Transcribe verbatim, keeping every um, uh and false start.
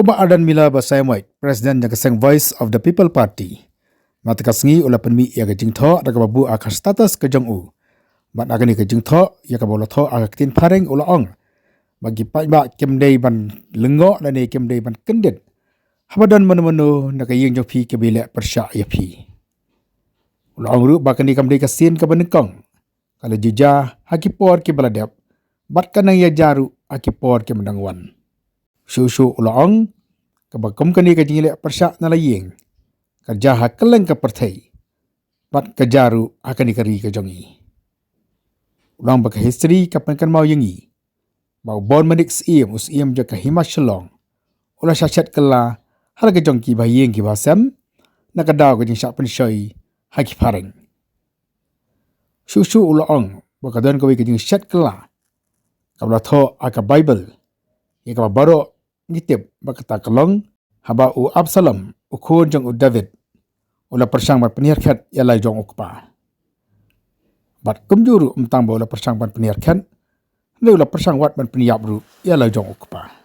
U Bah Ardent Miller Basaiawmoit, President jong ka seng Voice of the People Party, mynta ka sngi u la pynmih ïa ka jingthoh da kaba buh ha ka status ka jong u. Bad ha kane ka jingthoh ïa kaba u la thoh ha ka ktien phareng u la ong ba ki paidbah kim dei ban lyngngoh lane kim dei ban kyndit haba don mano mano na ka ïing jong phi kaba ïaleh pyrshah ïa phi. U la ong ruh ba kane kam dei ka sien kaba nyngkong, ka la ju jia ha ki por kiba la dep bad ka nang ïa jia ruh ha ki por kiba dang wan. Shuh shuh u la ong kaba kum kane ka jingïaleh pyrshah na la ïing ka jia ha kylleng ka pyrthei bad ka jia ruh ha kane ka ri ka jong ngi. U la ong ba ka history ka pynkynmaw ïa ngi ba u Bormanik Syiem, u Syiem jong ka Hima Shillong, u la shah shet kylla ha la ka jong ki bahaïing ki bahasem na ka daw ka jingshah pynshoi ha ki phareng. Shuh shuh u la ong ba ka don kawei ka jingshet kylla kaba la thoh ha ka Baibl, ïa kaba baroh ngi tip ba kata ka long haba u Absalom, u khun jong u David, u la pyrshang ban pynhiar khet ïa la jong u kpa. Bad kumjuh ruh ym tang ba u la pyrshang ban pynhiar khet, hynrei u la pyrshang wat ban pynïap ruh ïa la jong u kpa.